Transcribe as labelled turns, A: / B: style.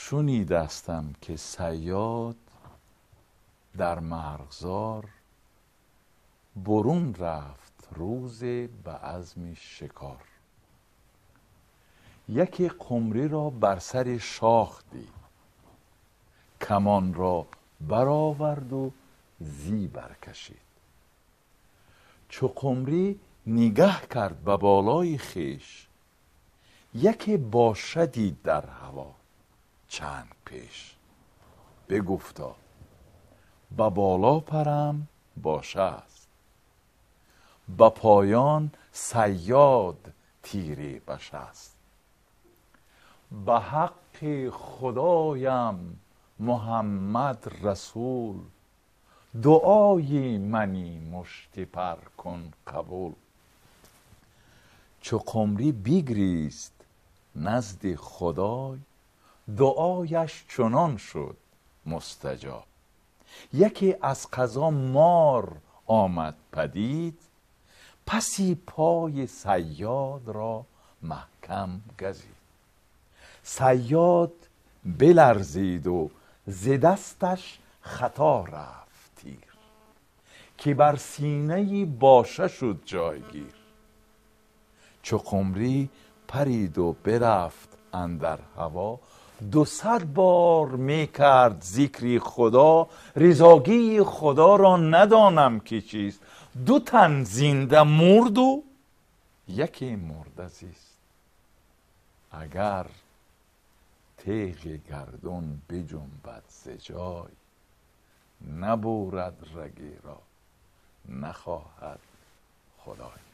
A: Шунидастам, ки саёд дар марғзор бурун рафт рӯзе ба азми шикор. Яке қумриро бар сари шох дид, камонро бароварду зӣ баркашид. Чу қумрӣ нигаҳ кард ба болои хеш, яке боша дид дар ҳаво чанд пеш. Бигуфта: ба боло парам, боша аст, ба поён саёд тире башаст. Ба ҳаққи худоям Муҳаммад расул, дуои мани мушти пар кун қабул. Чу қумрӣ бигрист назди худой, дуояш чунон шуд мустаҷоб. Яке аз қазо мор омад падид, паси пои саёдро маҳкам газид. Саёд биларзиду зи дасташ хато рафт тир, ки бар синаи боша шуд ҷойгир. Чу қумрӣ париду бирафт андар ҳаво, 200 бор мекард зикри худо. Ризогии худоро надонам ки чист, ду тан зинда мурду яке мурда зист. Агар теғи гардун биҷунбад зи ҷой, набурад рагеро нахоҳад худой.